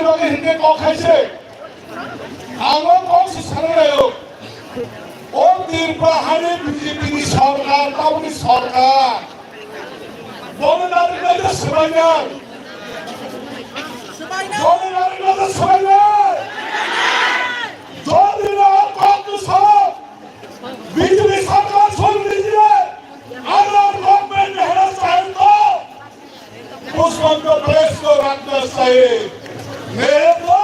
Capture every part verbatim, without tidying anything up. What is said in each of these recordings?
Bagwi hinkhe kok hai se. Ang o kok se sanai naio. O Tripura hani B J P ni sorkar, taboni sorkar. Boni narwknai da swbainai. Boni narwknai da swbainai. Jodi na kok ni sabo. B J P sorkar chhor dijiye. Agar government mehra chahe to. Pushpanta Palace ko rakna chahiye. Nahi to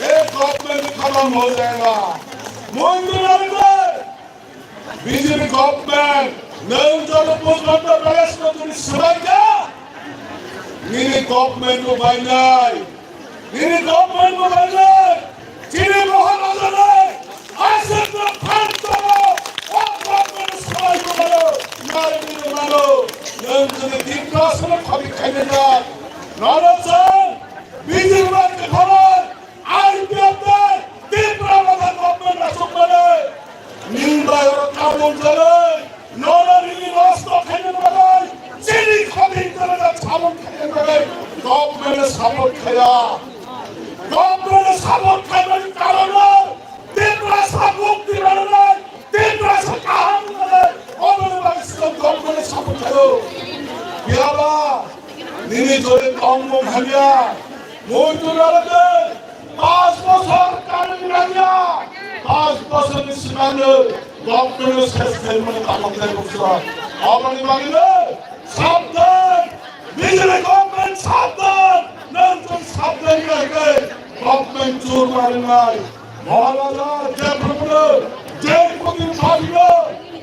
ye government khatam ho jayega. Mujhe to lagta hai B J P government, nwng jodi Pushpanta Palace ko jodi swbaikha, nini government bo bainai. Nini government bo bainai, chini Maharaja nai, aswk no phan tongo, o government swbai tongo, nai nini mano, nwng jodi Tiprasa no khobik khainai jak, nono chwng B J P bai kwtharwi I P F tei Tipra Motha government achukmani, nini bai oro tabuk jalai. Nono nini nosto khaina bagwi, chini khobing tongna samung khaina bagwi government support khaya. Government support khaimani karon no Tiprasa mukti manwi, Tiprasa kaham manwi, oboni bagwi chwng government support khaio. Phiyaba nini jodi tongmung hamya, muitu narwgwi, Panch bochor kanwi nangya, panch bochorni swkangno government-no ses khaimani takhuk tei buksa. Aboni bagwino sabdan, B J P government sabdan, nwng chwng sabdan wngkha hwnkhe government chur marinai. Maharaja jephruno, je koti phabino,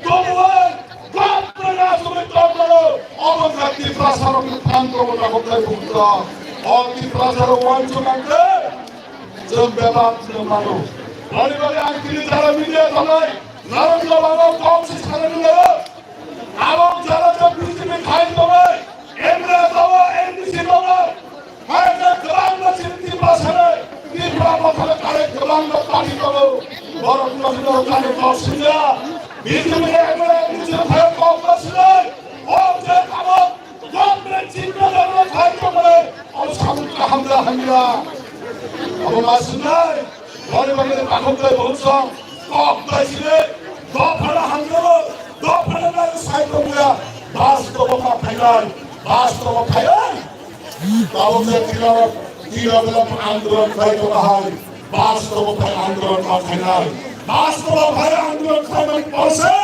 tongwai, Gopre aswk tongmano, obo wngkha Tiprasarokni phan tongo takhuk tei bukhukrok. O Tiprasarok uansuk ang khe, chwng bebak phunuk mano. Boni bagwi ang tini jara media tongnai, narwk jabano kok se sanani nango. Abo jara je B J P khai tongnai, M L A tongo, M D C tongo. Hai khe kwbangma chini Tiprasani, Tipra Mothani kare kwbangma party tongo. Borok no hino kani kok singya. B J P ni M L A ni je phai kok ma sinai. O je tabok government chinta dharna khai tongmani. O samung kaham da hamya. Abo ma sinai. Boni bagwi takhuk tei bukhukrok kok bai sini dophano hamjao, dophano nai sai tongya, bastobo ma phainai, bastobo phainai. Tabuk je tila, tila belap andolon khai tongma hai, bastobo phai andolon ma phainai, bastobo phai andolon khai mani porse,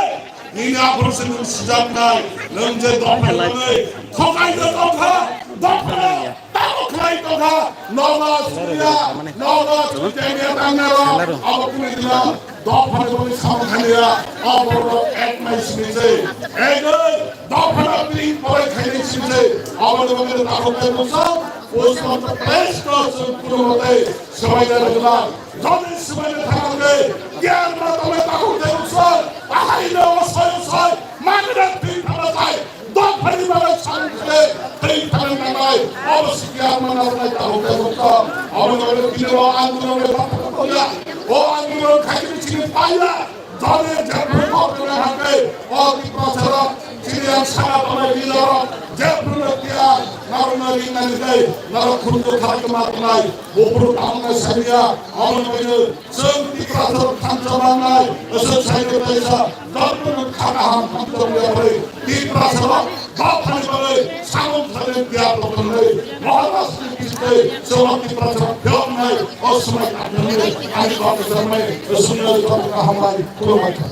nini aphuru se nwng sijaknai, nwng je dophano nai, thokai je tongkha, dophano. Tamo khlai tongkha, nogo suya, nogo suya, tangnaro, abo kuni dina, dophani boni samung khaniya, abo ek mai sini se. Ek doi, dophani bini pore khaini sini se. Abo ni boni takhuk tei bukhukrok, Pushpanta Palace ko sung kuno mote, sabai dara gula, jodi sabai na thangke, gyar ma tole takhuk tei bukhukrok, ahai no osai osai, magna twi thama sai. Dophani bagwi samung khe tei thanai nangnai, obo sikya manarnai takhuk tei bukhukrok. Obo bagwi tini o andolon le bapha koya. O andolon khaikhe chini paiya. Jodi jephru kok tongna hangkhe o Tiprasarok chini ang saka tongnai leaderrok jephru no tiya narwkna ringnani tei narwk khunju kha tongma tongnai. Buphuru tamo nai saniya. Obo bagwi Chwng Tiprasarok thansa mangnai, aswk sai khe kaisa, jotono kha kaham hamjak ya bai. Tiprasarok dophani bagwi samung khlainai tiyar rok wngnai. Maharashtra ni bisingtwi chwng Tiprasarok phiyoknai, o swmai tangmani, ani kok swmai, swmai kok kaham bai, khulumbai kha.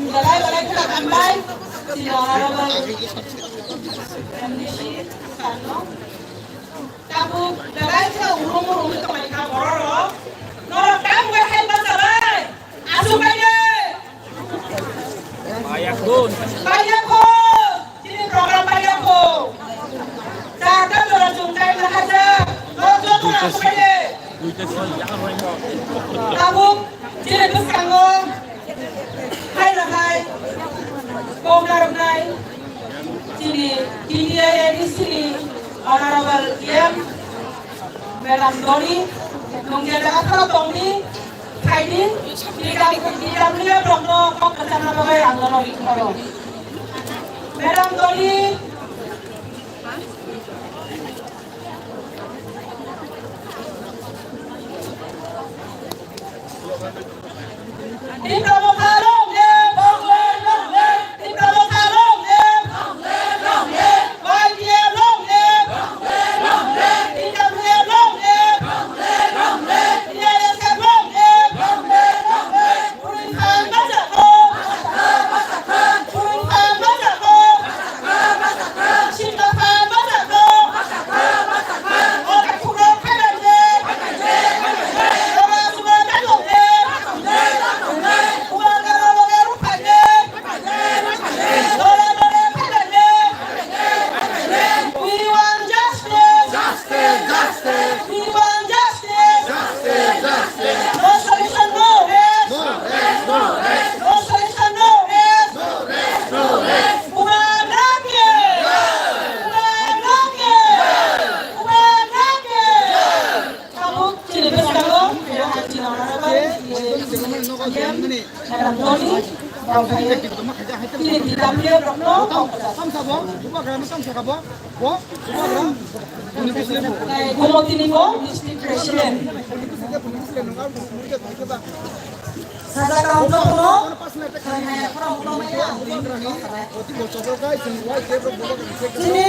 Belai belai kheno hambai, chini honorable M D C sir no. Tabuk belai kheno urum urum tongmani kha borok rok. Norok tamo bai hai basa bai. Aswk bai de. Bai ya kho. Chini program bai ya kho. Jata jora chumtai na haja. Norok joto aswk bai de. Tabuk chini bwskango hai rok hai kok narwknai chini T T A A D C ni honorable E M Madam Doni, nwng je jaga phano tongdi, phaidi, T W F rokno kok kwchangna bagwi ang nono ringkhoro. Madam Dolly. Tipra Motha long live! Tipra Motha long live! Y T F long live! T W F long live! T I S F long live! Buini phan bachago! Buini phan bachago! Simba phan bachago! O takhuk rok phaibaide! Jora jora takhuk de! Uba garo loge rukhaide! Jora jora phaibaide! We want justice! Justice! Justice! We want justice! Justice! Justice! No solution, no rest! No rest, no rest! No solution, no rest! No rest, no rest! Bubagra khe! Bubagra khe! Bubagra khe! Tabuk chini bwskango, chini honorable, Madam Dolly, rok phaiwi, chini T W F rokno kok kwchak. Gomotini bo district president. Sajak kaham jotono, khwnaya khorang tongmani ang tini kok sanai. Chini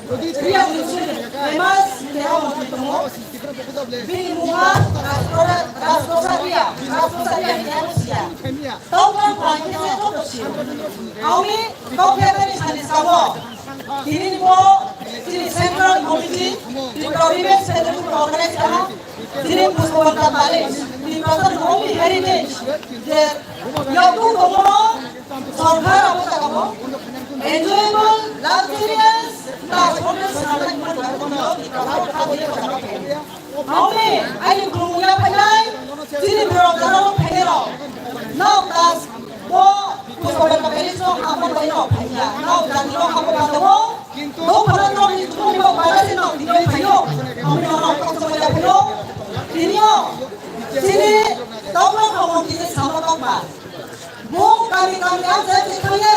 Riya Munsuri, famous Mewa Mantri tongo. Bini mungha Rajprasad, Rajprasad Riya, Rajprasad Riya ni M C ya. Tau tang pang khe se joto si. Aoni kok khe bini sani sabo. Tini bo chini Central Committee, Tripura Women's Federation organize kha. Chini Pushpabanta Pali, Tripura ni only heritage, je yakung tongmo sorkar abo jaga bo enjoyable, luxurious, ta hotel sanai mo jaga bo. Aoni, aini khulumung ya phainai, chini borok jora rok phainai rok. Nao das bo Pushpabanta Pali so abo bai rok phaiya. Nao jani rok abo jaga bo. Dophano nokni thumni bo barasi nok tini phaio. Amni norok kok chobaya phaio. Tinio chini tokno khamon tini samo tokma. Bo kami kami ang jai thangye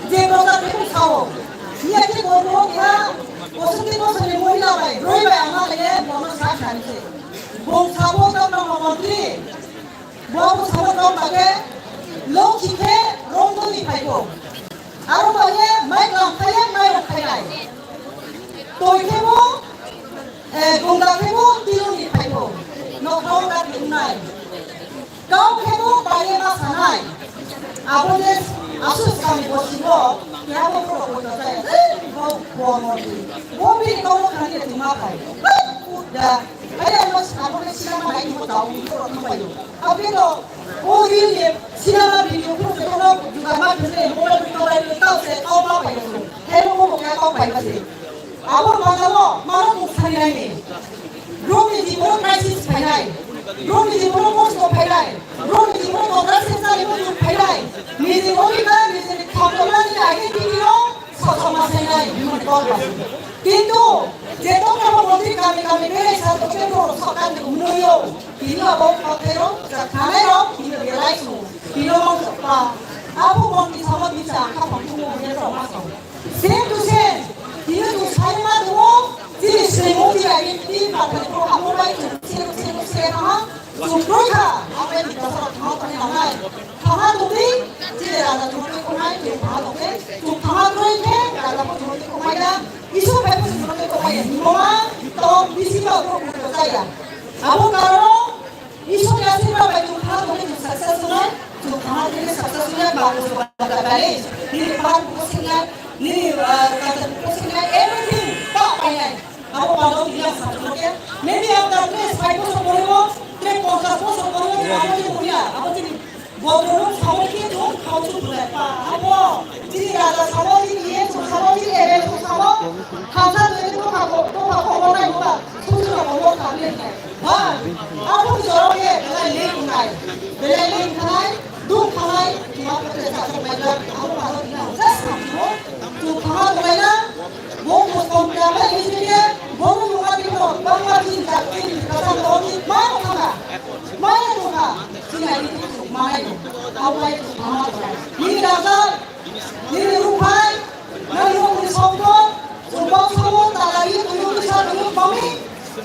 je bosa thum sao. Iya ki bo bo kha positi posoni mohila bai roi bai ama lege bono sa khanse. Bo sabo tokno khamon tini. Bo bwskango tong bagwi lokhi khe romtoni phaio. Aro bagwi mai tong phaiya, mai rok phainai. Toi khe bo, eh, gunda khe bo tiloni phaio. Nokhao da ringnai. Kau khe bo bagwi ma sanai. Abo je asus kami bo singo, khe abo khe bo koi ta jai. Eh, bo, bo mo di. Bo bini kau bo khani twi ma phai. Da. Ai, ano, abo khe sinama nai mo tau ni ko thang paio. Abino, o reel ni sinama video ko se kono juga ma phese mo la to lai to se ko ma paio. He mo mo ka ko paio se. Abo ma na mo, ma no mo sani nai ni. Rumi di mo crisis phainai. Rumi di mo mo so phainai. Rumi di mo mo crisis nai mo phainai. Ni di mo ni ka ni di khapona ni age di no. Sosoma senai bimoni kolba. Kintu je tongthamo montri kami kami berai sa tokhe borok sorkar ni umnoyo. Tini abo kothai rok ja khanai rok tini belai su. Tini mong sokpa. Abo montri sama bisa angka pangkumu hene rok ma sa. Same to same. Tini tu sai ma duo. Tini sri modi ai tini pathai ko amo bai tu same same same ha. Chwng kroi kha, abo ni bwsarok thangma tongwi nangnai. Thangma tongwi, chini raja chwng twi khunnai, chwng thangma tongwi, chwng thangma kroi khe, raja bo chwng twi khunnai ya, Isor bai bo chwng twi khunnai ya, hinmoma tong bisi ba bo bo chaya. Abo karon Isor ni asirwad bai chwng thangma tongwi chwng success wngnai, chwng thangma tongwi success wngnai, ba bo chwng ba da bai, nini ba bo singnai, nini, ah, raja bo singnai, everything ba painai. Abo pano tini ang sakno khe, maybe ang darkness five bosor poribo, tei ponchash bosor poribo, tei abo tini poriya, abo tini bodolno sawi khe chwng khao chwng phurai pa. Abo chini raja sawi, chini E M sawi, chini M L A sawi, khamsa twi tongkha ko, tongkha ko, bo nai bo ba, susu rok bo khamle khe. Ba, abo ni jorok khe belai late wngnai, belai late wngnai, duk wngnai, tuma pore sa sa mai ba, abo pano tini ang just sakno, chwng khama tonglaina, Bo Pushpabanta Pali ni simi bo no nungma twi bo bangma tin jak tin kasan bo ni ma no thanga. Ma no thanga. Sini ai ni tu ma nai no. Au lai tu ma no thanga. Nini raja, nini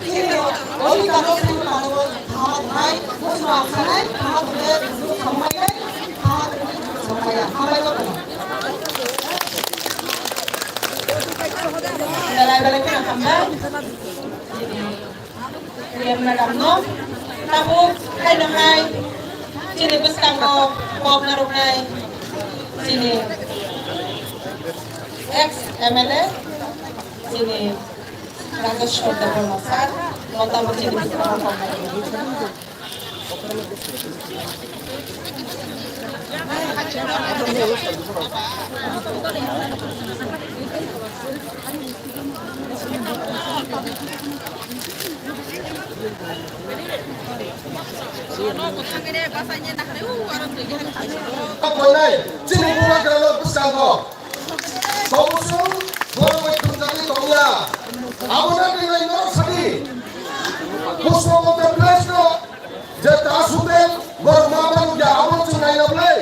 chini odhikar no chini manwi kaham khlai, buchma sanai, kaham khlai, samai nai, kaham khlai, samai ya, hambai no. Belai belai khe hambai. Madam no, tabuk haino hai chini bwskango kok narwknai chini ex M L A, chini Rajeshwar Debbarma sir, no tabuk chini bwskango kok narwknai. Chini bubagrano bwskango. Tobusung borok bai thumjakgwi tongya. Abono twi bai norok sadi. Pushpa Montha Place no je Taj Hotel borok ma banukya abo chwng naina bwlai.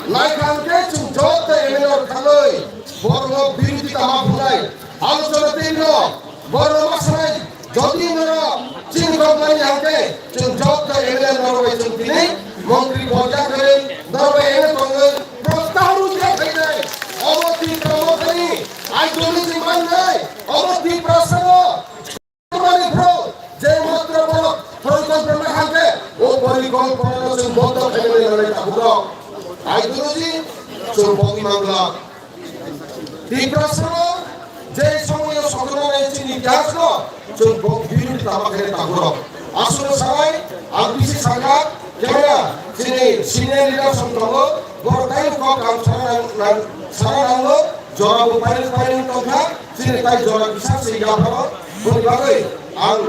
Naikha hwnkhe chwng joto M L A rok thangwi borokno birodita ma phunai. Alochona tei rok borokno ma sanai. Jodi norok chini kok mani hwnkhe chwng joto M L A norok bai chwng tini montri borja khe norok bai ene tongwi borok tahru je khainai. Omo Tipra Mothani ideology mannai. Omo Tiprasano mani bro, je matra borok porikolpona hwnkhe o porikolponano chwng bondo khainai nangnai tabuk rok. Ideology chwng bogwi manglak. Tiprasano je somoyo sotonani chini itihasno chwng bo birodita ma khe tabuk rok. Aswk sanai ang bisi sakha kemera chini senior leader song tongo, borok tai kok ang sana nang, nang, sana nango, jora bo pai pai tongkha, chini tai jora bisa se yapharo boni bagwi ang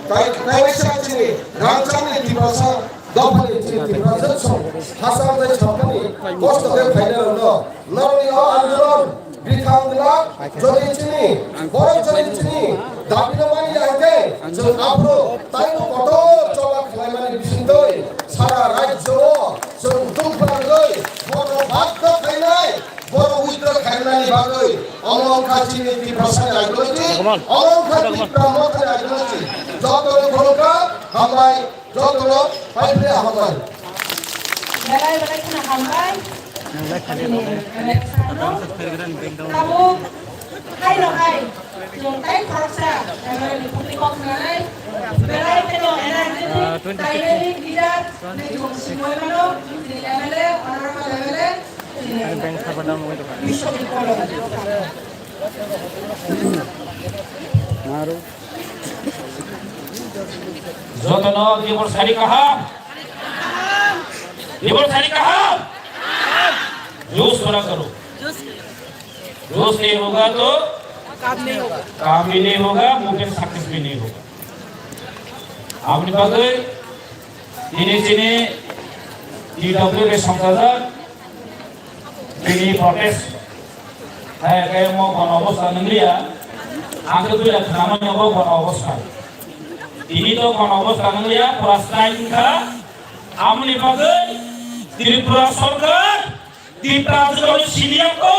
tai tai waisa chini rangchakni Tiprasa dophani chini Tiprasa song hachal tai chapani kosto khe phaina rwno. Norokni o andolon bwthang glak jodi chini, borok jodi chini dabi no mani ya hwnkhe chwng aphuru taibo kotor choba khlaimani bisingtwi sara rajyo o chwng tungphla rwgwi bono badhyo khainai, bono withdraw khainani bagwi omo wngkha chini Tiprasani ideology, omo wngkha Tipra Mothani ideology. Jotono khulumkha, hambai. Jotono pai phre hambai. Belai belai kheno hambai. Belai kheno hambai. Belai kheno hambai. Tabuk hai no hai. Chwng tai khoroksa M L A ni bwtwi kok sanai. Belai kheno energetic, dynamic leader, ni chwng singoi mano, ni M L A, honorable M L A, ni Bishop ni Polo. Maru. Jotono Dibor sari kaham. Dibor sari kaham. जोश पूरा करो। जोश नहीं होगा तो काम नहीं होगा। काम भी नहीं होगा, movement success भी नहीं होगा। Aboni bagwi tini chini T W re songchajak. Tini protest hai khe mo kono obostha nwngliya. Ang khe buila khnamani obo kono obostha. Tini to kono obostha nwngliya, pura strike wngkha. Amoni bagwi Tripura sorkar Tipra jwkno siniya ko.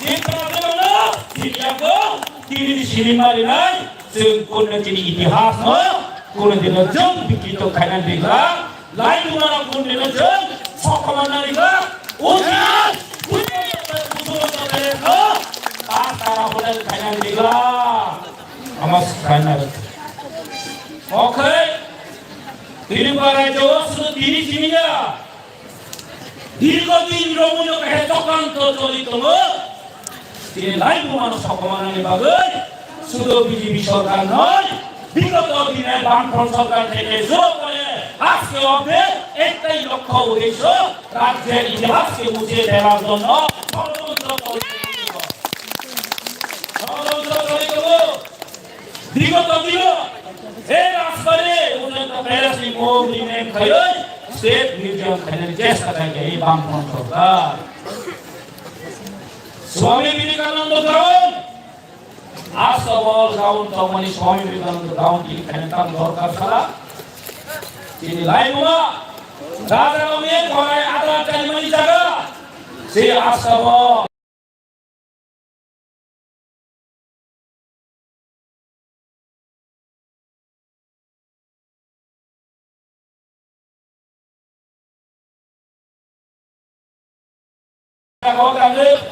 Tipra jwkno siniya ko. Tini ni sini marinai. Chwng kunno chini itihas no kuno dino chwng bikrito khaina digla, lai dumano kuno dino chwng sokomana digla, ujian, ujian, ujian, ujian, ta tara hotel khaina digla. Ama khaina. Okay. Tini barai jo sudu tini sini ya. Dirgo din romui no kahe chokranto choli tongo. Tini lai bumano sokomanani bagwi sudo B J P sorkar noi, bigoto dine Bamfront sorkar theke juro kore আজকে অর্ধেক একটাই লক্ষ্য উদ্দেশ্য, রাজ্যের ইতিহাসকে মুছে ফেলার জন্য ষড়যন্ত্র চলছে। ষড়যন্ত্র চলে গেল। বিগত দিন এই রাজবাড়ি পর্যন্ত প্যালেসনি মৌরি মেন খাইয়ে স্টেট মিউজিয়াম খাইয়ে চেষ্টা করে এই বামফ্রন্ট সরকার। স্বামী বিবেকানন্দ গ্রাউন্ড, আস্তাবল গ্রাউন্ড, তমনি স্বামী বিবেকানন্দ গ্রাউন্ড কি খাইয়ে তার দরকার ছাড়া তিনি লাইমা রাজা রঙে ঘরে আদা চাইমানি জায়গা, সেই আস্তাবল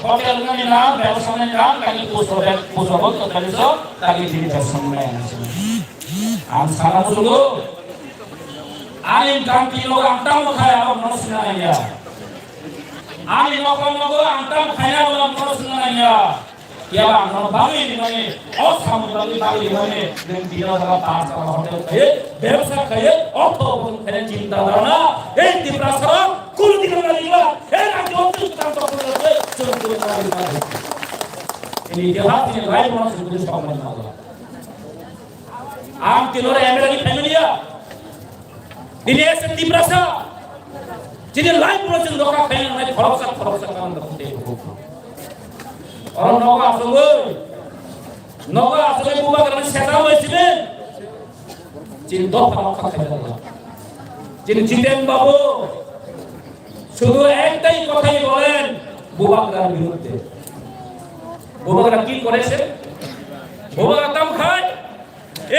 Hotel ni nam, bebsani nam, kali puso, puso bol to kali so, kali dini bebsani nam. Ang sana musulo. Ani gam kilo ang tamo kaya, ang no sina ya. Ani nokol nogo ang tamo kaya, ang no sina ya. Kiyaba ang no bagwi rimani, o samung bagwi bagwi rimani, nwng bino jaga pas jaga hotel khaye, bebsa khaye, ortho obong khaye chinta dharana, ei Tiprasa, kunu dino na ringla, ei rajyo twi tang tong tong tong, chwng chwng na ringla. Ini dia hati ni lai mo chwng chwng tong tong tong. Ang tinore M L A ni family ya. Ini S T Tiprasa. Chini life no chwng rokha khaina nai khoroksa khoroksa karon da khunde. Oro nogo asogoi. Nogo asogoi bubagra ni seta bai chini. Chini dopha rokha khaina. Chini Jiten babu. শুধু একটাই কথাই বলেন বুবাগ্রার বিরুদ্ধে। বুবাগ্রা কি করেছে? বুবাগ্রা তাম খায়।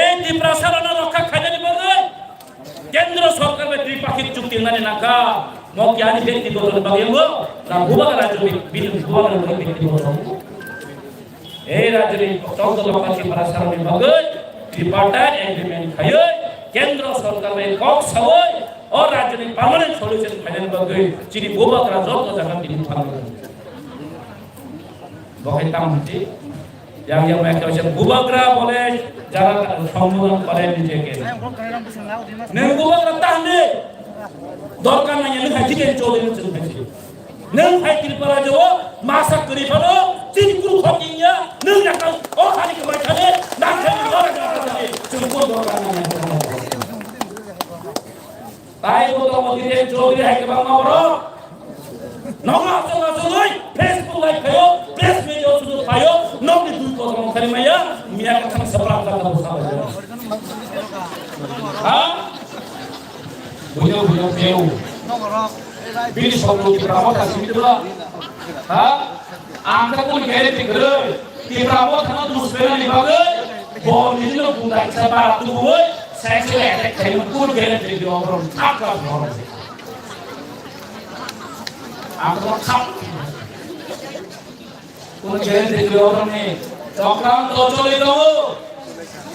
এই তিপ্রাসারানা রক্ষা খাইনানি বাগৈ কেন্দ্র সরকার bai tripartite চুক্তি নানি নাকা। Mo kiyani ব্যক্তিগত বাগৈ না বুবাগ্রা রাজ্য বি-, বি-, বুবাগ্রা রাজ্য ব্যক্তিগত। Ei rajyoni chaudo lokha Tiprasarokni bagwi tripartite agreement khaiwi kendro sorkar bai kok sawi o rajyoni permanent solution khainani bagwi chini bubagra joto jaga tini thangwi. Bo hai tamo hwnti, yang yang mai kaisa bubagra bole jaga songmudon kore nijeke. Nang bubagra tahne dorkar nangya nang hai chicken chole nang chwng hai. Nwng hai Tripura rajyo o masa kwrwi phano chini kunu khok wngya, nwng yakal o hani kwbai thani, nang thani o rajyo o thani, chwng kunu dor kana nai. Tai bo tongo Dhiren Chaudhary hai kwbangma borok. Nogo aswk aswk oi Facebook live khaio, press meet o sudu khaio, nokni dui kotor wngkhani maya, miya kathang sapra kathang bo sabai. Ha? Buino buino beu. Bini soklo Tipra Motha simi tula. Ha? Ang ta kuni guarantee kwrwi. Tipra Motha no dus pela ni bagwi. Bo ni no gundai sa ba tu boi. Sexual attack khai no kuni guarantee di obrom thak ka bor. Ang ta khap. Kono challenge tei twiwi oroni chokranto choli tongo.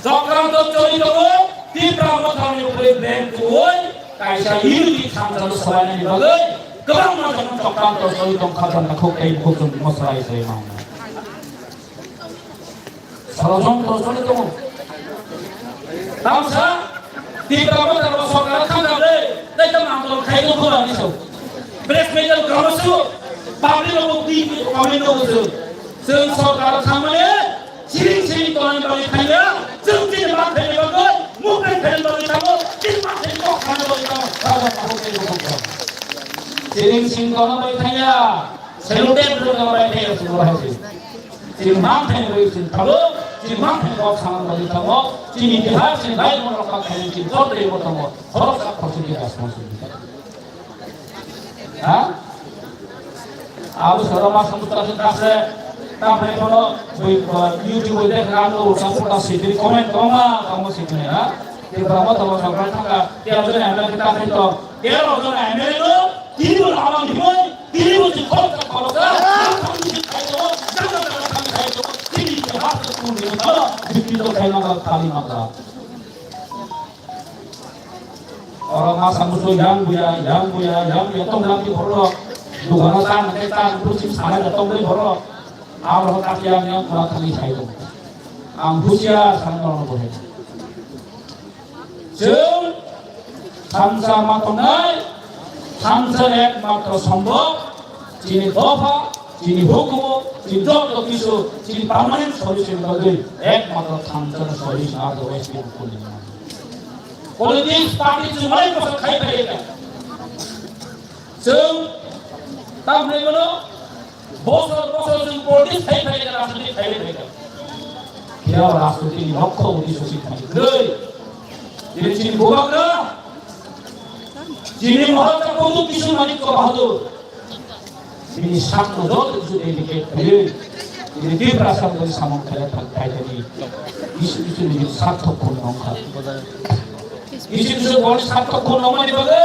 Chokranto choli tongo. Tipra Mothani upre blame twiwi kaisa unity thansa swlainani bagwi kwbangma jono chokranto choli tongkha, jana khuk tei bukhuk chwng bumo swlai swlai mano. Sorojontro choli tongo. Tamsa Tipra Motha rok sorkar thangkha ble, tei tamo andolon khai tong khorang ni so. Press meet rok kamo su, public rok twi twi comment rok su. Chwng sorkar thangmani siring siring tongnani bagwi thangya, chwng chini ma khaini bagwi, muktai khaini bagwi thango, chini ma khaini kok thangna bagwi thango, siring siring tongna bagwi thangya. Sellotape rwna bai khe chwng bai se. Chini mangthai rwi chwng thalo, chini mangthai kok sana bai thango, chini itihas chini dai mono kok thai chini kok dai mono thango. Khorok sak khorok chini gas mono chini. Ha? Abu soro ma samutra se kase, ta phai kono bui, uh, YouTube de kan lo sa puta sitri comment koma, kamo sitri ha. Tipra Motha bo sorkar thangkha, tiya jone M L A kita khaito, tero jone M L A lo, tini bo lamang himoi, tini bo si khorok khorok, lamang si khaito, jaga jaga thang khaito, tini si hap tu ni no, bikti to khaina ba thali matra. Oro ma samu so yang buya, yang buya, yang buya, tong lam ki khorok, dukano tan, tan, tu si sana da tong ri khorok, aro ta yang yang pura thali khaito. Ang husiar sana no bo hai. Chwng Thansa ma tongnai, thansa ekmatro sombhob, chini dopha, chini hukumu, chini joto kisu, chini permanent solution bagwi ekmatro thansa no solution, otherwise kebo kuli mano. Politics party chwng malai kosa khai phai kha. Chwng tamni mano, bosor bosor chwng politics khai phai kha, rajniti khai phai kha. Phiya rajniti ni lokho uddesho se khai kwrwi. Chini chini bubagra, chini Maharaja Pradyut Kishore Manikya Bahadur. Bini sakno joto kisu dedicate khlaiwi, bini Tiprasa bai samung khlai thang phaikani kisu kisu ni sarthok khun nongkha. Kisu kisu boni sarthok khun nongmani bagwi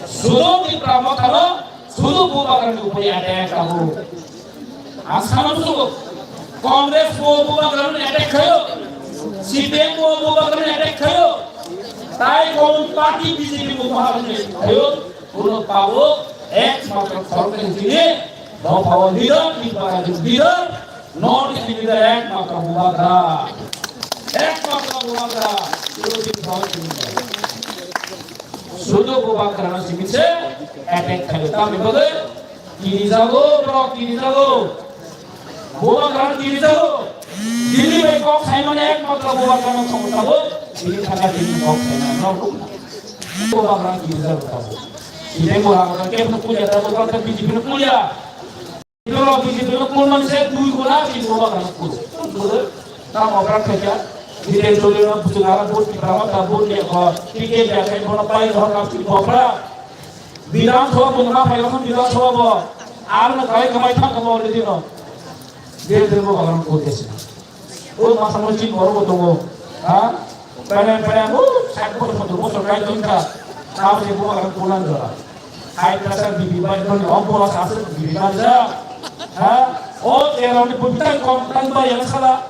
sudu Tipra Mothano sudu bubagrani upori attack abo. Ang sana musugo Congress bo bubagrani attack khayo, C P M bo bubagrani attack khayo, tai kon party B J P bo bubagrani attack khayo. Kuno pabo ekmatro sorkar chini dopha o leader, Tripura ni leader, North East ni leader ekmatro bubagra. Ekmatro bubagra. Sudu bubagra no simi se attack khayo. Tamni bagwi kiri jago, bro, kiri jago. Bubagra kiri jago. Dini bai kok saimani ekmatro bubagra no thong jago. Dini thaka dini kok saimani no rukna. Bubagra kiri jago. Ide bubagra kep no kulya, bubagra B J P no kulya. Ide bubagra B J P no kulman se dui guna kiri bubagra no kul. Tamo bra khaja. Dide jole no buchung ara bot ki brama ta bot ni ko. Tike ja kai bono pai ho ka ki bopra. Bidhan Sabha bo ma phai lakhon Bidhan Sabha bo. Ar no kai kamai thang kamo already no. Je je bo bagan ko desi. O ma samo chin boro bo tongo. Ha? Pene pene o sat bosor sotor bosor kai tong kha. Tamo je bo bagan ko nan jora. High pressure B P bai don o bo sa se B P bai ja. Ha? O je ro ni bo bitai kom tang ba yang sala.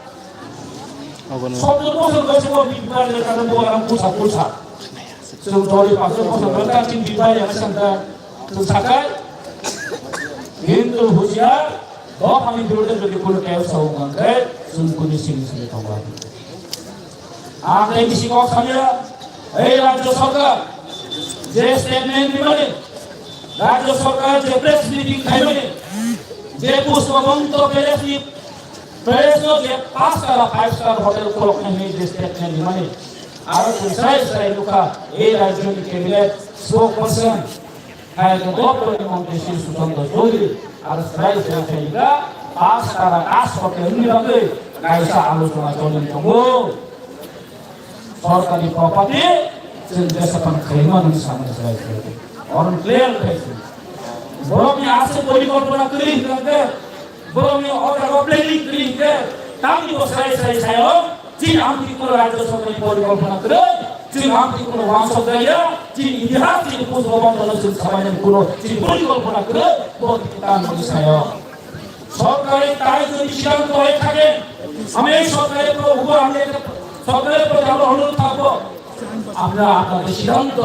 Sotor bosor kai se bo B P bai ja ka bo bagan ko sa ko sa. Chwng doli pastor bosor belka chini bibai yang sangka chwng sakai. Hintu husiar, dophani birude jodi kuno keu sao mangkhe chwng kuni sini sini tongo. Ang tei bisi kok samya, ei rajyo sarkar je statement rimani, rajyo sarkar je press meeting khaimani, je Pushpabanta Palace ni Palace no je pasta ba five star hotel khuloknai hinwi je statement rimani. Aro chwng srai srai nukha, ei rajyoni cabinet spokesperson, hai government ni montri Shri Sushanta Chowdhury, aro srai srai khaikha, pasta ba das hotel ni bagwi kaisa alochona choli tongo. Sorkari property chwng jesa phano khaima nung samani srai srai. Oron clear khai se. Borokni aswk porikolpona kwrwi hwnkhe, borokni o jaga planning kwrwi hwnkhe, tamni bo srai srai sayo, chini amtwi kuno rajyo sorkari porikolpona kwrwi, chini amtwi kuno wansok jaya, chini itihas chini push bobon tono chwng sabainani kuno chini porikolpona kwrwi, bo tamni sayo. সরকারের তাই যদি সিদ্ধান্ত হয়ে থাকে, আমি এই সরকারের উপর, উপর আমি একটা সরকারের প্রতি আমরা অনুরোধ থাকবো, আপনারা আপনাদের সিদ্ধান্ত,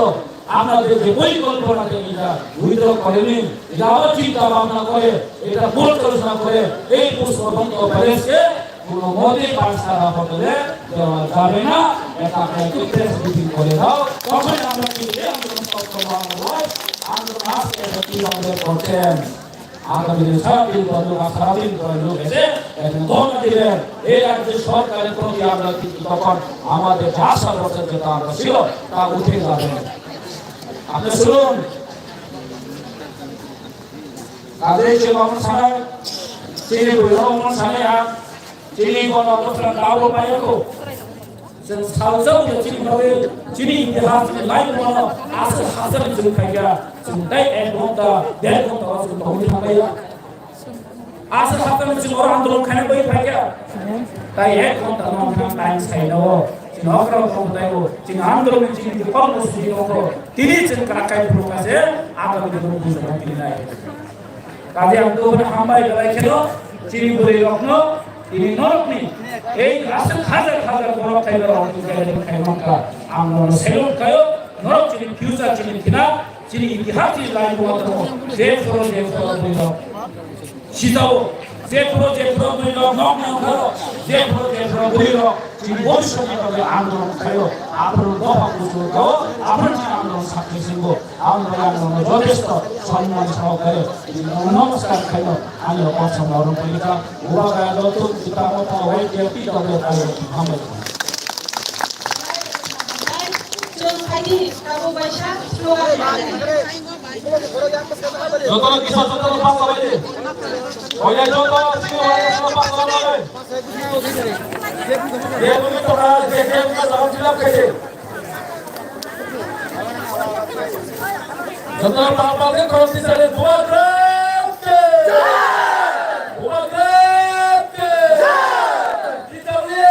আপনাদের যে পরিকল্পনা থেকে এটা উইথড্র করে নিন, এটা আবার চিন্তা ভাবনা করে, এটা পুনর্বিবেচনা করে এই পুষ্পবন্ত প্যালেসকে কোনো মতেই পাঁচ তারা হোটেলে দেওয়া যাবে না। এটা একটা প্রেস ব্রিফিং করে দাও, তখন আমরা কিন্তু এই আন্দোলন সফল হওয়ার আন্দোলন আজকে এটা কিভাবে করছেন। আগামী দিনে সারা দিন ধরে লোক, সারা দিন ধরে লোক এসে এখানে ধর্ণা দিবেন। এই রাজ্য সরকারের প্রতি আমরা কিন্তু তখন আমাদের যে আশা ভরসা যেটা আমরা ছিল, তা উঠে যাবে। আপনি শুনুন, কাজেই যে ভবন ছাড়ায়, তিনি ভবন ছাড়ায় আর Chini bono bwswk dabo paiyago. Chwng saljak ya chini bagwi, chini itihas ni lai bono aswk hajar chwng khaikha. Chwng tei ek ghonta, der ghonta o chwng tongwi thangmaya. Aswk hajar chwng oro andolon khaina bagwi phaikha. Tai ek ghonta no wngkha time saina o. Chini okra okra taibo. Chini andolon ni chini kwbangma sugi tongo. Tini chwng kwrak khai phuru kha se, agami ni borok bujana tini nai. Kaje ang to hambai belai kheno, chini bwrwi rokno, tini norokni, ei aswk hajar hajar borok kaiba rok tini kaiba kaiba mankha. Ang nono salute khayo, norok chini future chini thina, chini itihas chini lai bo tamo, je soro je soro bwrwi rok. Sitao, Jephuru jephuru bwrwi rok nok nang khaio, jephuru jephuru bwrwi rok chini bhobishyot ni bagwi andolon khaio, aphuru dopha kuchuk khaio, aphuru chini andolon sakhe singbo, ang bai andolon jothesto sonman saho khaio, chini namaskar khaio, ani kok samno rung phaikha, uba gaya dol tun kita motha wai dia pita bai khaio, hambai. Jotono kisa jotono pass khlai di. Oya joto sini wala sini pass khlai di. Ye bumi toka je ke ka jawab jilap kete. Jotono pal pal ke khorok sisa de dua gram ke. Dua gram ke. T W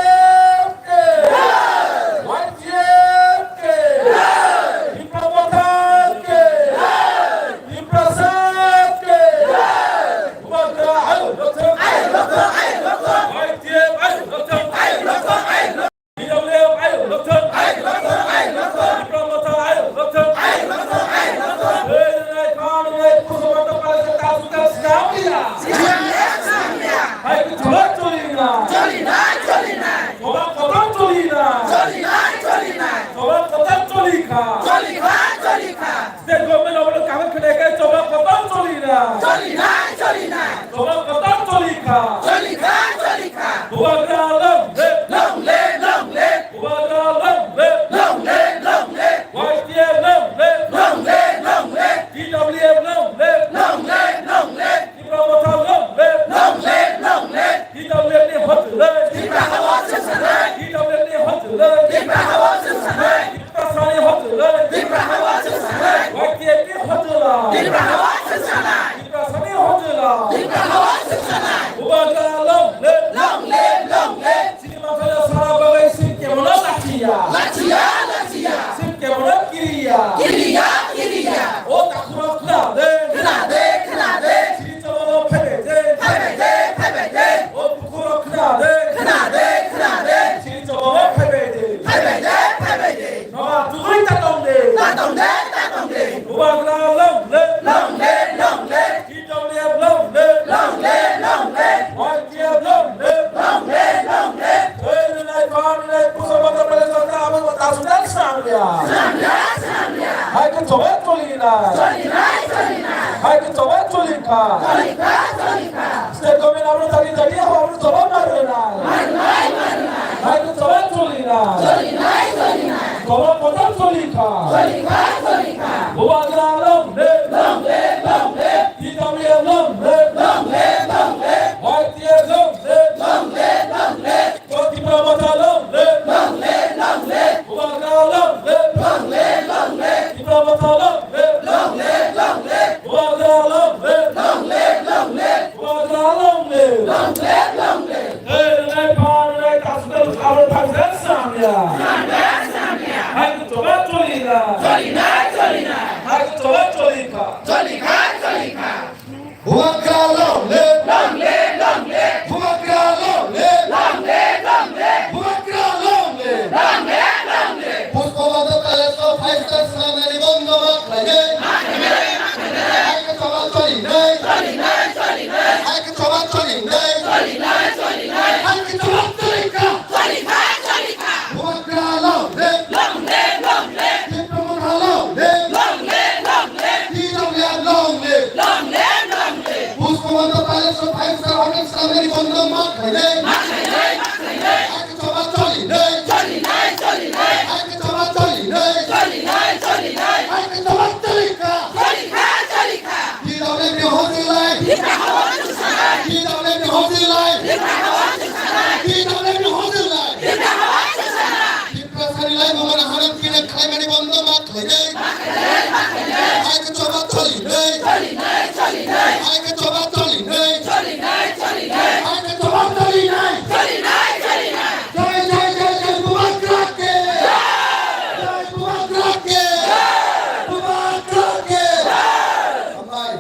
F ke! Y T F ke! Tipra Motha ke! Tiprasa ke! Bubagra ayo lokthang! Y T F ayo lokthang! T W F ayo lokthang! Tipra Motha ayo lokthang! Hey, nai, kha, nai, kuso mata pala sa ta su ta sa ya. Hai, kuso choli na. Choli na, choli na. Choba kotor choli na. Choli na, choli na. Choba kotor choli kha. Choli kha, choli kha. State government obo kaham khwlai khe choba kotor choli na. Choli na, choli na. Choba kotor choli kha. Choli kha, choli kha. Bubagra long live. Long live, long live. Bubagra long live. Long live, long live. Y T F long live. Long live, long live. T W F long live. Long live, long live. Tipra Motha long live. Long live, long live. T W F ni hot live. Tipra hawa sesa live. T W F ni hot live. Tipra hawa sesa live. Tiprasa ni hot live. Tipra hawa sesa live. Y T F ni hot live. Tipra hawa sesa live. Tiprasa ni hot live. Tipra hawa sesa live. Bubagra long live. Long live, long live. Chini manthaino sara bagwi sim kebono lachiya. Lachiya, lachiya. Sim kebono kiriya. Kiriya, kiriya. O takhurok khna de. Khna de, khna de. Chini chobao phaibai de. Phaibai de, phaibai de. O bukhurok khna de. Khna de, khna de. Chini chobao phaibai de. Phaibai de, phaibai de. Noga tugui ta tong de. Ta tong de, ta tong de. Bubagra long live. Long live, long live. T W F long live. Long live, long live. Y T F long live. Long live, long live. Hey, nai, kha, nai, kuso mata pala sa ta, abo ta su ta sa ya. Sa ya, sa ya. Hai ke choba choli na. Choli na, choli na. Hai ke choba choli kha. Choli kha, choli kha. State government abo tadi tadi abo choba maru na. Maru na, maru na. Hai ke choba choli na. Choli na, choli na. Choba kotor choli kha. Choli kha, choli kha. Bubagra long live. Long live, long live. T W F long live. Long live, long live. Y T F long live. Long live, long live. Tipra Motha long live. Long live, long live. Bubagra long live. Long live, long live. Tipra Motha long live. Long live, long live. Bubagra long live. Long live, long live. Bubagra long live. Long live, long live. Hey, nai pa, nai ta su ta abo ta sa sa ya. Sa ya, sa ya. Hai ke choba choli na. Choli na, choli na. Hai ke choba choli kha. Choli kha, choli kha. Bubagra long live. Long live, long live. Bubagra long live. Long live, long live. Bubagra long live. Long live, long live. Pushpa Motha Palace o five star swnamnani bondo ma khlaidi. Ma khlaidi, ma khlaidi. Hai ke choba choli nai. Choli nai, choli nai. Hai ke choba choli nai. Choli nai, choli nai. Hai ke choba choli kha. Choli kha, choli kha. Bubagra long live. Long live, long live. Tipra Motha long live. Long live, long live. T W F long live. Long live, long live. Pushpa Motha Palace o five star hotel swnamnani bondo ma khlaidi. Ma khlaidi, ma khlaidi. Hai ke choba choli nai. Choli nai, choli nai. Hai ke choba choli nai. Choli nai, choli nai. Hai ke choba choli kha. Choli kha, choli kha. T W F ni hojilai. Tipra hawa chwsanai. T W F ni hojilai. Tipra hawa chwsanai. T W F ni hojilai. Tipra hawa chwsanai. Tiprasani laimungmani haram kire khlaimani bondo ma khlainai. Ma khlainai, ma khlainai. Hai ke choba choli nai. Choli nai, choli nai. Hai ke choba choli nai. Choli nai, choli nai. Hai ke choba choli nai. Choli nai, choli nai. Jai, jai, jai, jai, Bubagra ke. Jai, Bubagra ke. Bubagra ke. Hambai.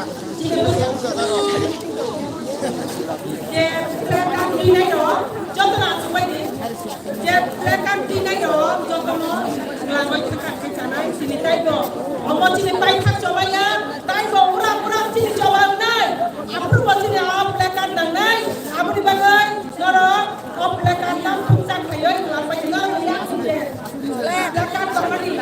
Je placard tinai rok joto no achuk bai di. Je placard tinai rok joto no glak bai thangkha khe chanai chini taibo. Omo chini paithak chobaiya, taibo ura ura chini choba wngnai. Aphuru bo chini o placard nangnai. Aboni bagwi norok o placard lam thumsa khaiwi glak bai thangkha. Placard tongmani.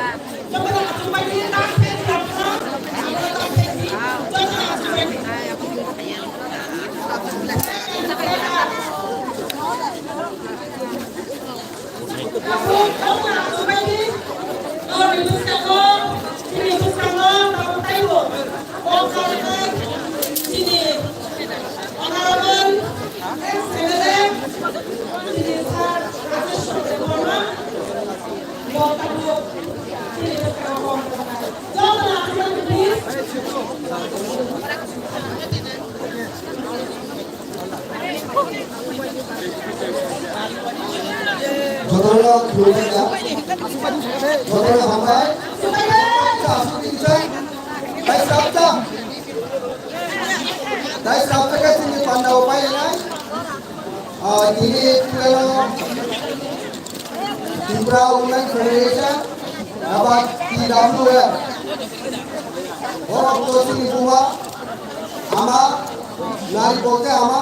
Jotono khulumkha. Jotono hambai. Dai sabta. Dai sabta khe chini panda o painai. Ah, tini twelve Tripura Women Federation, aba T W F. Borok to chini buma, ama, nari bolte ama,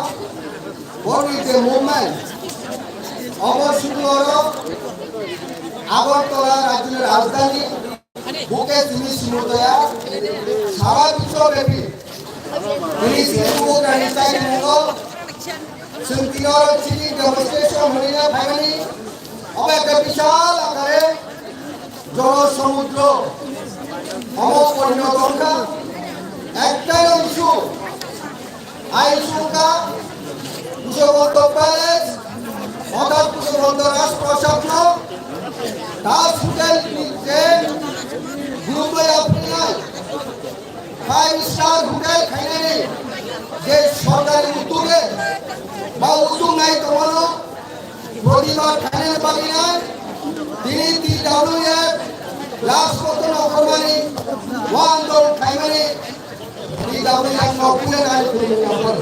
borok ni je movement, obo suklo oro Agartala rajyoni rajdhani, buke chini simurtoya, sara biswo bepi, tini chini bugrani chai mungo, Chwng tini oro chini demonstration hwnwi phaimani, obo ekta bishal akare jono somudro, omo porinot wngkha, ektai issue, a issue wngkha Kushobonto Palace, orthat Kushobonto Rajprasad no Das Hotel ni je group bai aphinai. Five star hotel khainani je sorkari utuge ba utuk nai tongmano protibad khainani bagwi nai tini T W F Rajpothono okhormani o andolon khaimani T W F no puya nai khulumung nangkha.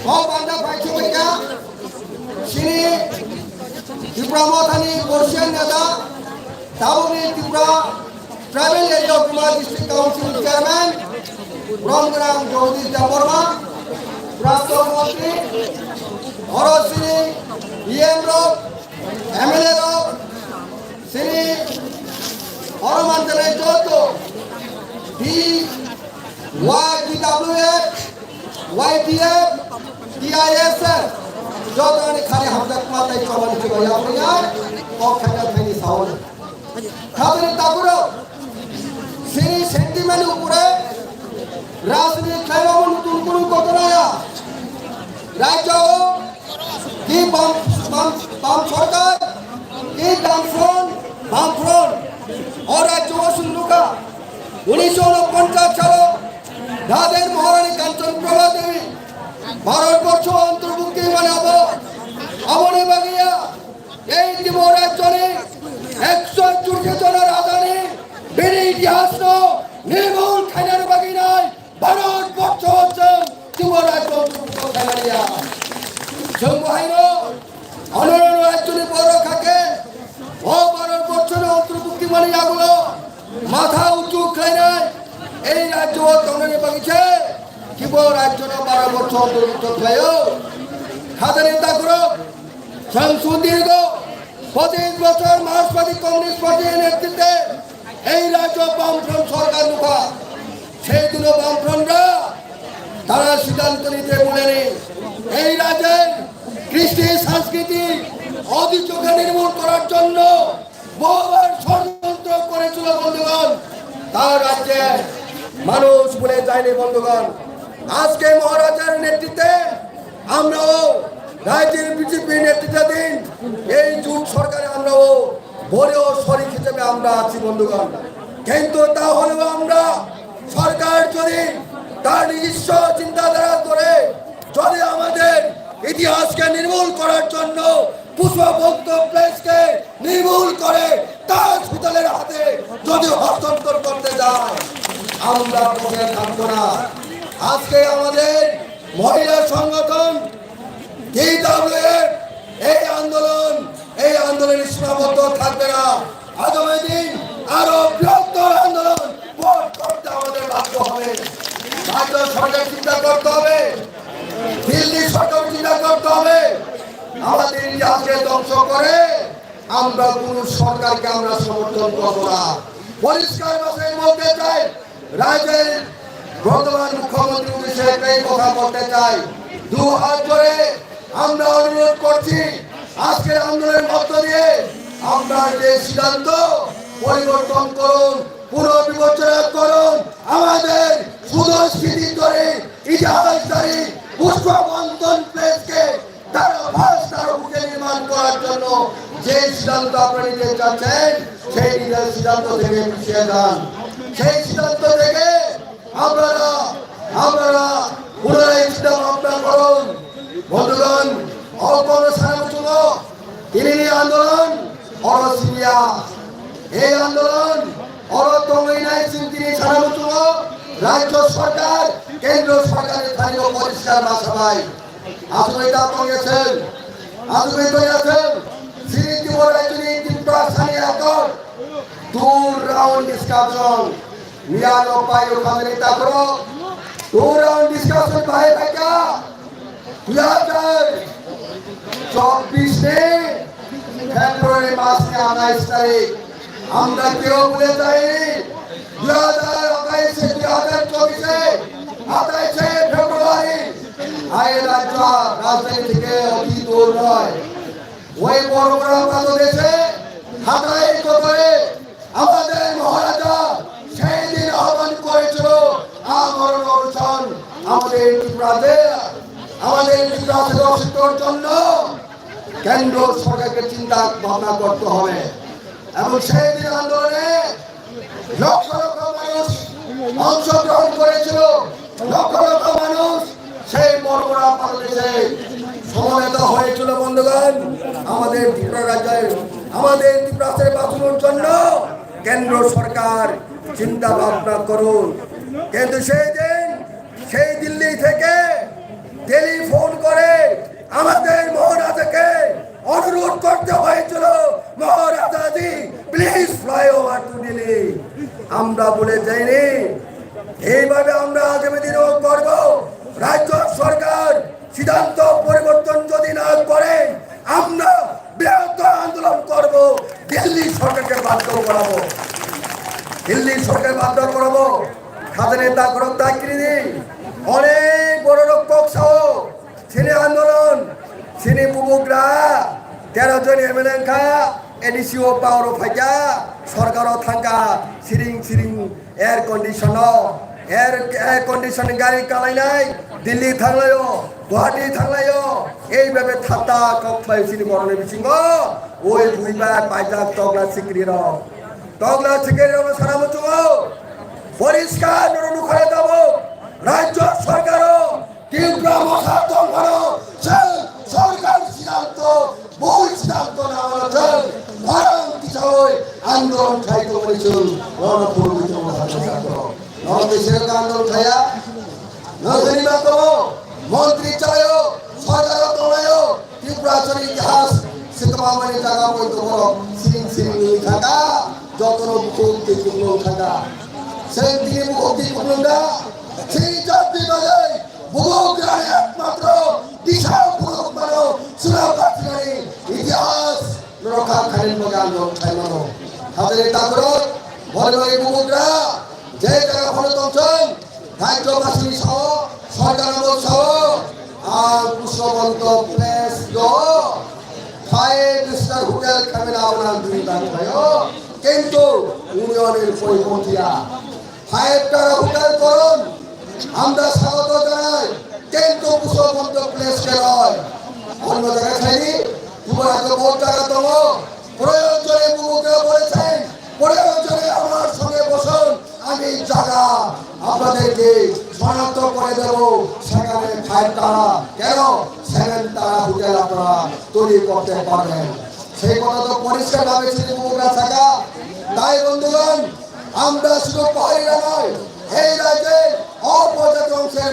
O banda phai chubui kha chini Tipra Mothani Borsian neta tabukni Tipra Tribal Area Autonomous District Council Chairman, Bromgrang Jagadish Debbarma, Prapto Mantri, oro chini E M rok, M L A rok, chini oro manjanai joto B Y T W F, Y T F, T I S F, joto ni khani hamjak ma tai chobani chibai ya, ya, kok khaina thaini sawo. Khatini takhurok, chini sentiment upore rajniti khlaimani nutun kunu ghotona ya. Rajyo o ki bam, bam, bam sorkar, ki bam front, bam front. O rajyo o chwng nukha, unisho unoponchas salo Dader Maharani Kanchan Prabha Devi Bharat Borsho Antorbhukti mane abo, aboni bagwi ya. Ei Tripura rajyoni ekso ekchorish jona rajani bini itihasno nirbhul khainani bagwi nai Bharat borsho chwng Tripura rajyo khainani ya. Chwng bo haino onoro rajyoni borok hakhe o Bharat borshoni antorbhukti mani yagulo matha uchu khlainai ei rajyo o tongnani bagwi se Tripura rajyono Bharat borsho antorbhukto khlaio. Khatini takhurok Chwng sudhirgho pochis bochor Markswadi Communist Party ni netritwe ei rajyo Bamfront sorkar nukha. Sei dino Bamfrontরা তারা সিদ্ধান্ত নিতে ভুলেনি এই রাজ্যের কৃষ্টি সংস্কৃতি অধঃপতন নির্মূল করার জন্য বহুবার ষড়যন্ত্র করেছিল বন্ধুগণ। তার রাজ্যে মানুষ ভুলে যায়নি বন্ধুগণ। আজকে মহারাজার নেতৃত্বে আমরাও রাজ্যের বিজেপি নেতৃত্বাধীন এই জোট সরকারে আমরাও বড় শরিক হিসেবে আমরা আছি বন্ধুগণ। কিন্তু তাহলেও আমরা সরকার যদি তার নিজস্ব চিন্তাধারা করে যদি আমাদের ইতিহাসকে নির্মূল করার জন্য পুষ্পা ভক্ত প্লেসকে নির্মূল করে তাজ হোটেলের হাতে যদি হস্তান্তর করতে যায়, আমরা বসে থাকবো না। আজকে আমাদের মহিলা সংগঠন টিডাব্লিউএফ এই আন্দোলন, এই আন্দোলনে সীমাবদ্ধ থাকবে না। আগামী দিন আরো বৃহত্তর আন্দোলন গড়ে তুলতে আমাদের বাধ্য হবে। রাজ্য সরকার চিন্তা করতে হবে, দিল্লি সরকার চিন্তা করতে হবে। আমাদের ইতিহাসকে ধ্বংস করে আমরা কোনো সরকারকে আমরা সমর্থন করব না। পরিষ্কার ভাষায় বলতে চাই, রাজ্যের বর্তমান মুখ্যমন্ত্রী উদ্দেশ্যে একটাই কথা বলতে চাই, দু হাত জোড়ে আমরা অনুরোধ করছি, আজকের আন্দোলনের মধ্য দিয়ে আমরা যে সিদ্ধান্ত পরিবর্তন করুন, পুনর্বিবেচনা করুন। আমাদের সুদূর স্মৃতি ধরে, ইতিহাস ধরে, পুষ্পবন্তন প্লেসকে তারা ফার্স্ট তারা বুকে নির্মাণ করার জন্য যে সিদ্ধান্ত আপনারা নিতে চাচ্ছেন, সেই নিজের সিদ্ধান্ত থেকে পিছিয়ে যান। সেই সিদ্ধান্ত থেকে আপনারা, আপনারা পুনরায় চিন্তা ভাবনা করুন। বন্ধুগণ, অপর সারা বছর তিনি আন্দোলন অরসিয়া, এই আন্দোলন অরতঙ্গই নাই চিন্তিনি সারা বছর রাজ্য সরকার, কেন্দ্র সরকারের স্থানীয় পরিষ্কার বাসাবাই। আসলে তা তো গেছেন, আসলে তো গেছেন, সিরিজ দিব রাজ্যনি ত্রিপুরা সানি এখন দূর রাউন্ড ডিসকাশন, মিয়ানো পাইও খালি তা করো, দূর রাউন্ড ডিসকাশন ভাই ভাইয়া, দুই হাজার চব্বিশ নি ফেব্রুয়ারি মাস নি আঠাইশ তারিখ আমরা কেউ ভুলে যাইনি। দুই হাজার আঠাইশে, দুই হাজার চব্বিশে, আঠাইশে ফেব্রুয়ারি আইএলআর রাজধানী থেকে অতি দূর নয়। ওই বড় বড় বাংলাদেশে হাতাই কোথায় আমাদের মহারাজা সেই দিন আহ্বান করেছিল আমরণ অনশন আমাদের ত্রিপুরাতে, আমাদের ত্রিপুরাতে অস্তিত্বর জন্য কেন্দ্র সরকারকে চিন্তা ভাবনা করতে হবে। এবং সেই দিন আন্দোলনে লক্ষ লক্ষ মানুষ অংশগ্রহণ করেছিল, লক্ষ লক্ষ মানুষ সেই বর্বরা বাংলাদেশে সমবেত হয়েছিল। বন্ধুগণ, আমাদের ত্রিপুরা রাজ্যের, আমাদের ত্রিপুরাতে বাঁচানোর জন্য কেন্দ্র সরকার চিন্তা ভাবনা করুন। কিন্তু সেই দিন, সেই দিল্লি থেকে টেলিফোন করে আমাদের মহারাজাকে অনুরোধ করতে হয়েছিল, "মহারাজাজি, please fly over to Delhi।" আমরা বলে যাইনি। এইভাবে আমরা আগামী দিনেও করব। রাজ্য সরকার সিদ্ধান্ত পরিবর্তন যদি না করে, আমরা বৃহত্তর আন্দোলন করব, দিল্লি সরকারকে বাধ্য করাবো, দিল্লি সরকার বাধ্য করাবো। খাজানে তা করো তা কিনে দিন। অনেক বড় রক্ষক সহ Chini andolon, chini bubugra, tero jon M L A wngkha, A D C o power o phaikha, sorkar o thangkha, siring siring air condition o, air, air condition ni gari kalainai, Delhi thanglaio, Guwahati thanglaio, ei bhabe thata kok khlai chini borok ni bisingo, oi bui bai paijak tokla sikri rok, tokla sikri rok no sana muchungo, poriskar norok nukha tabuk, rajya sorkar o, Tripura motha tongphano chwng sorkar siddhanto, bui siddhanto nangmano chwng khorang tisawi andolon khai tongmani chwng rono phurugwi tongo sakha sakha. Norok tei selka andolon khaya, nokni makomo montri chalaio, sorkaro tonglaio, Tripura chini itihas swkangmani jaga poito borok siring siring wngwi thangkha, jotono bukhuk twi kuplung thangkha. Chwng tini bukhuk twi kuplung da, chini jatni bagwi Bubagrani ekmatro disa phunukmano, sura pathimani itihas rokha khainani bagwi ang norok khlaimano. Hathani takhorok, boni bagwi bubagra je jaga phano tongthung, rajyobasini sao, sorkarno sao, ang Pushpabanta Palace do five star hotel khaimani abono ang dui bang khlaio, kintu uniyoni poripotiya. Five star hotel koron, আমরা স্বাগত জানাই, কিন্তু Pushpabanta Palace কে নয়। অন্য জায়গায় খাইনি, তোমার হাতে বহুত জায়গা দেবো। প্রয়োজনে মুখে বলেছেন, প্রয়োজনে আমার সঙ্গে বসুন, আমি জায়গা আপনাদেরকে শনাক্ত করে দেব। সেখানে five star, কেন seven star hotel আপনারা তৈরি করতে পারবেন। সেই কথা তো পরিষ্কারভাবে শুধু মুখে থাকা। তাই বন্ধুগণ, আমরা শুধু পাহাড়িরা নয়, এই রাজ্যের অপজাত অংশের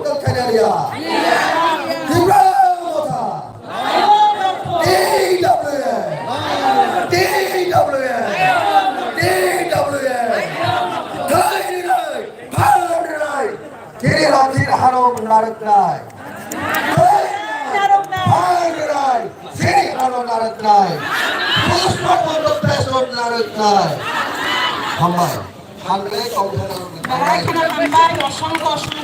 Bhumika khainaliya. Tipra Motha. T W A. T W A. T W A. Thai rinai, phan rinai. Chini rok chini harok narwknai. Narwknai. Phan rinai, chini harok narwknai. Pushpa Mondo Press Road narwknai. Hambai. Hambai, kongthana. Bahai kheno hambai, osongkho osongkho.